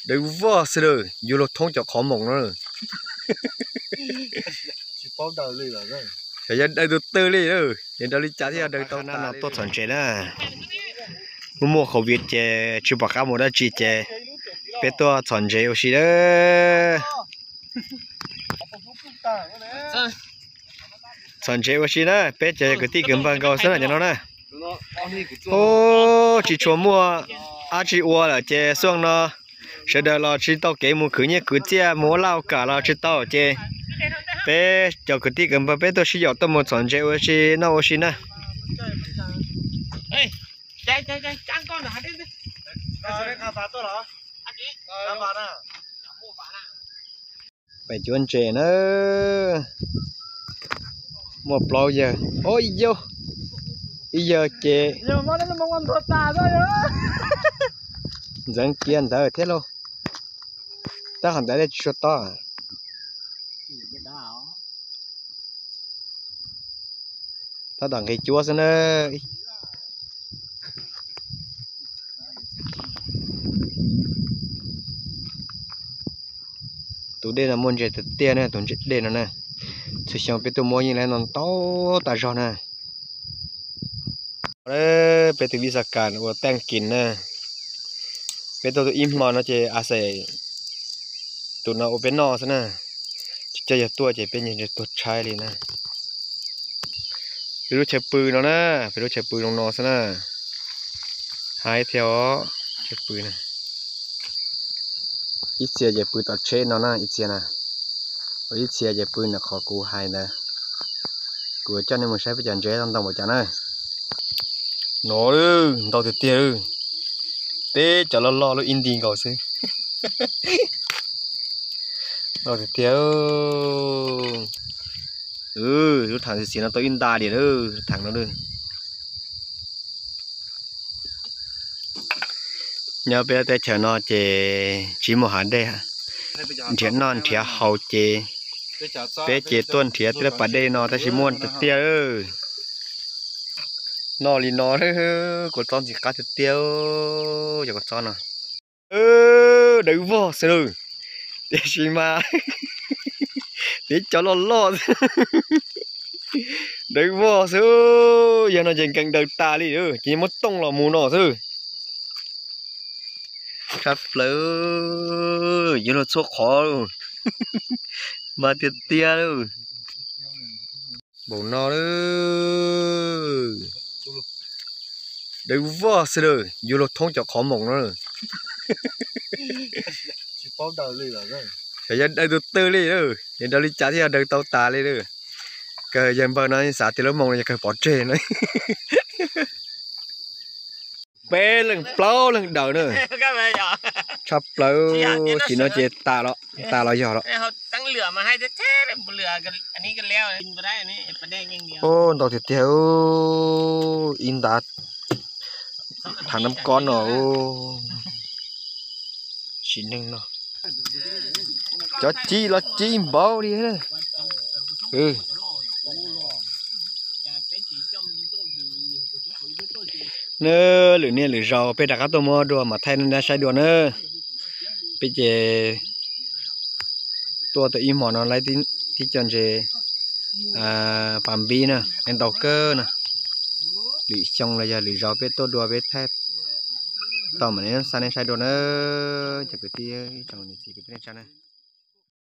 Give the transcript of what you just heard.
Dawb vog xwb lawm, yuav luag thoob cov qhov moos no. Xyov yog daws tus twg li, yog daws li cas thiaj yog daws tau no. Tuaj txhom ntses na, muaj muaj covid ces tsis pom qab mus dab tsi ces peb tuaj txhom ntses ua si na. Txhom ntses ua si na, peb cov kwv tij kwv npawg nkaus xwb na cov no na. Ub, tsis tshua muaj dab tsi ua lawm ces xuaj no sawv daws los tsis tau kev mus khwv nyiaj khwv txiaj mus ua laj ua kam los tsis tau ces peb cov kwv tij kwv npawg peb tuaj sib yaum tuaj mus txhom ntses ua si noj ua si na. Pem cuab ntses na, muaj plaub yawg, ib yawg ces ntxeev kiag ntawd thiab lauj. Tab qhov ntawd dej tsis tshua tob. Tab tom nqis cuab xwb na. Tus dej no muaj ntses tiag tiag na, tus dej no na. Txhua xyoo peb tuaj muab yeej li no ntau tas zog na. Peb tus vij xas kas ua teej kis na. Peb tuaj ib hmo no ces a xes tus no ua peb noj xwb na. Tsis coj yawg tuaj ces peb nyias tuag tshaib li na. Peb lub chaw pw no na, peb lub chaw pw zoo no xwb na. Haib thiab os, chaw pw na. Ib txhia ces pw tom tsheb no na, ib txhia na. Ib txhia ces pw nram qhov kuv hais ntawd. Kuv coj nej mus saib peb cov ntses ntau npaum cas na. No, ntau tiag tiag. Peb cov loj loj lub ib nti nkaus xwb. Ntau tiag tiag. Lub theem xiv no tau ib nta diam lub theem no. Nyob peb teb chaws no ces tsis muaj hav dej, nrhiav noj nrhiav haus ces peb ces tuaj nrhiav tej lub pas dej no tab sis muaj tiag tiag. Noj li no, kua txob ntxim qab tiag tiag, cov kua txob no. Dawb vog xwb lawm, tiam sis mas peb cov loj loj xwb. Dawb vog xwb, yog no ces nkees daws tas li, ces muab tooj los mus no xwb. Tshaj plaws, yuav luag txhua qhov, mas tiag tiag. Npaum no, dawb vog xwb lawm, yuav luag thoob cov qhov moos no. Xyov yog daws tus twg li, yog daws li cas thiaj yog daws tau tas li. Kawg yawg npawg no xav tias lub moos no yog kawg pov tseg no. Peb leeg plaub leeg daws na. Tshaj plaws, tim no ces tas los yog los. Ntau tiag tiag, ib nta thav nab kob no. Sim neej no cov ci los ci npaum li. Lwm niaj lwm zaus peb rov qab tuaj muab dua mam thaij nej saib dua na. Peb ces tuaj tau ib hmo no laib tib co ntses pas npib na, ntau kawg na. Lwm xyoo los yog lwm zaus peb tuaj dua peb thaij tau mam li xa nej saib dua na. Cov kwv tij tsoom niam txiv kwv tij neej tsa na.